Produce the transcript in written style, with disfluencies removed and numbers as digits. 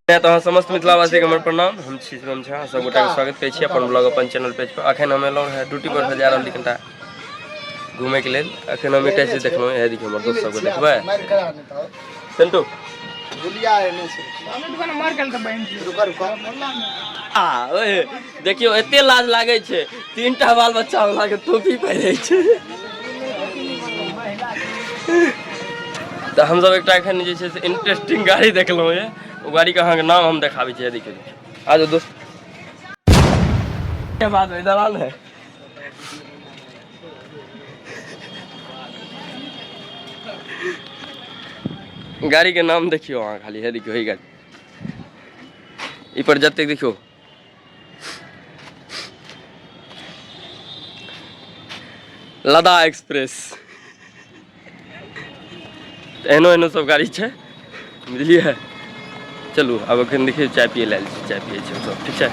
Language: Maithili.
तऽ अहाँ समस्त मिथिलावासीके हमर प्रणाम। हम छी शिवम झा, सब गोटाके स्वागत करै छी अपन ब्लॉग, अपन चैनल पेज पर। अखन हम एलहुँ रहए ड्यूटी पर, जा रहल कनिटा घूमैके लेल। अखन हम एकटा चीज देखलहुँ, इएह देखियौ, हमर दोस्त सबके देखबै। सेंटू आ ओए देखियौ, एते लाज लागै छै, तीनटा बाल बच्चा वाला के टोपी पहिरै छै। तऽ हमसब एकटा एखन जे छै से इंटरेस्टिंग गाड़ी देखलहुँ ये। ओ गाड़ीके अहाँके नाम हम देखाबै छी। देखियौ, देखियौ, आ जाओ दोस्त के बाद इधर आल है। गाड़ी के नाम देखियौ अहाँ खाली। है देखियौ, है गाड़ी ई पर जतेक देखियौ, लदा एक्सप्रेस। एहनो एहनो सब गाड़ी छै, बुझलियै? चलू, आब एखन देखियौ, चाय पियै लए आयल छी, चाय पियै छी हमसब, ठीक छै?